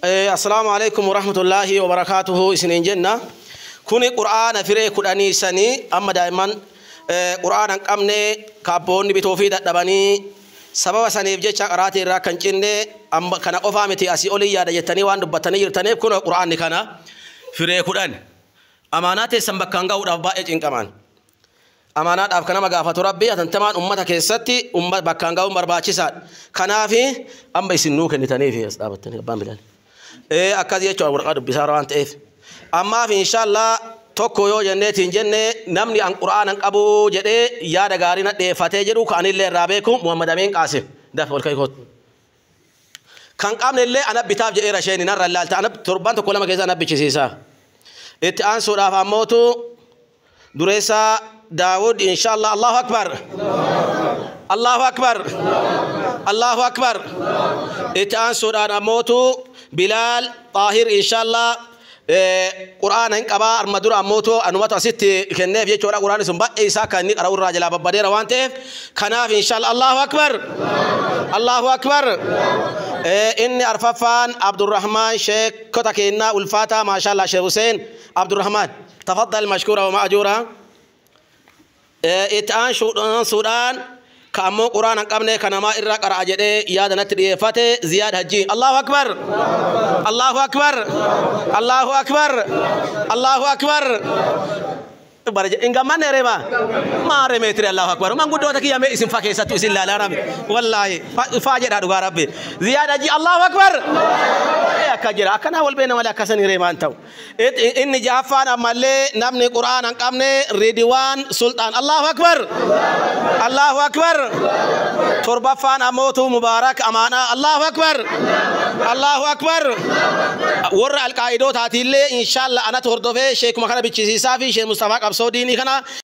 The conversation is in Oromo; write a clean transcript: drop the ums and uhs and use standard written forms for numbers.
Assalaamu alaikum warahmatullaahi wabarakaatuhu isiniin jenna. Kuni qur'aana firee 10 sanii amma daa'imman qur'aana hin qabne kaabboonni bitoo fi dadhabanii sababa saniif jecha qaraatii irraa kan cinne amma kana qofaa miti asii olii yaada jettanii waan dubbattanii jirtaniif kun qur'aanni kana firee 10 amaanaa teessan bakkaan ga'uudhaaf baay'ee cinqaman. Amaanaadhaaf kan nama gaafatu rabbi atantamaan ummata keessatti bakkaan ga'uun barbaachisaadha. Kanaaf amma isin nuu kennitaniif as dhaabattanii abbaan bilaal. Akkas jechuudha waraqaa dubbisaa waan ta'eef. Ammaaf inshaallah tokko yoo jenneetiin jenne namni an qur'aana hin qabu jedhee yaada gaarii na dhiyeeffatee jedhu kan anillee irraa beeku Muhammad Amiin Qaasim. Dafa ol ka'ii kootu. Kan qabne illee ana bitaaf jedheera isheen narra ilaalta. Ana torban tokko lama keessa ana bichisiisa. Itti aansuudhaaf ammootu dureessaa Daawud inshaallah. Allahu akbar. Allahu akbar. Allahu akbar. Itti aansuudhaan ammootu Bilaal Xaahir inshaallah qur'aana hin qabaa arma dura ammootu anumatu asitti kenneef jechuudha. Qur'aanni sun baay'ee isaa kan inni qara'u irraa jalaa babbadeera waan ta'eef kanaaf inshaallah. Allahu akbar. Allahu akbar. Inni arfaffaan Abdurrahmaan sheekota kennaa ulfaataa maashaallah Sheekh Hussein Abdurrahmaan tafaddal mashkuura wa ma'ajuura. Itti aansuudhaan ka ammoo qur'aana hin qabne ka namaa irraa qara'a jedhee yaada natti dhiyeeffate Ziyaad Hajji. Allahu akbar. Allahu akbar. Allahu akbar. Allahu akbar. Hin gammanne reema maa remeetire. Allahu akbar. Manguddoota kiyya mee isin fa keessattu isin laalaa rabbi wallaahi faa jedhaa dhugaa rabbi. Ziyaad Hajji. Allahu akbar. Akka jira akkanaa wal beena malee akkasanii reemaan ta'u. Inni ja'affaan ammallee namni qur'aana hin qabne Ridwaan Sultaan. Allahu akbar. Allahu akbar. Torbaffaan ammootu Mubaarak Amaanaa. Allahu akbar. Allahu akbar. Warra alqaa'idootaatiillee inshaallah anatu hordofee sheekuma kana bichisiisaa fi Sheekh Mustafaa qabsoo diinii kana.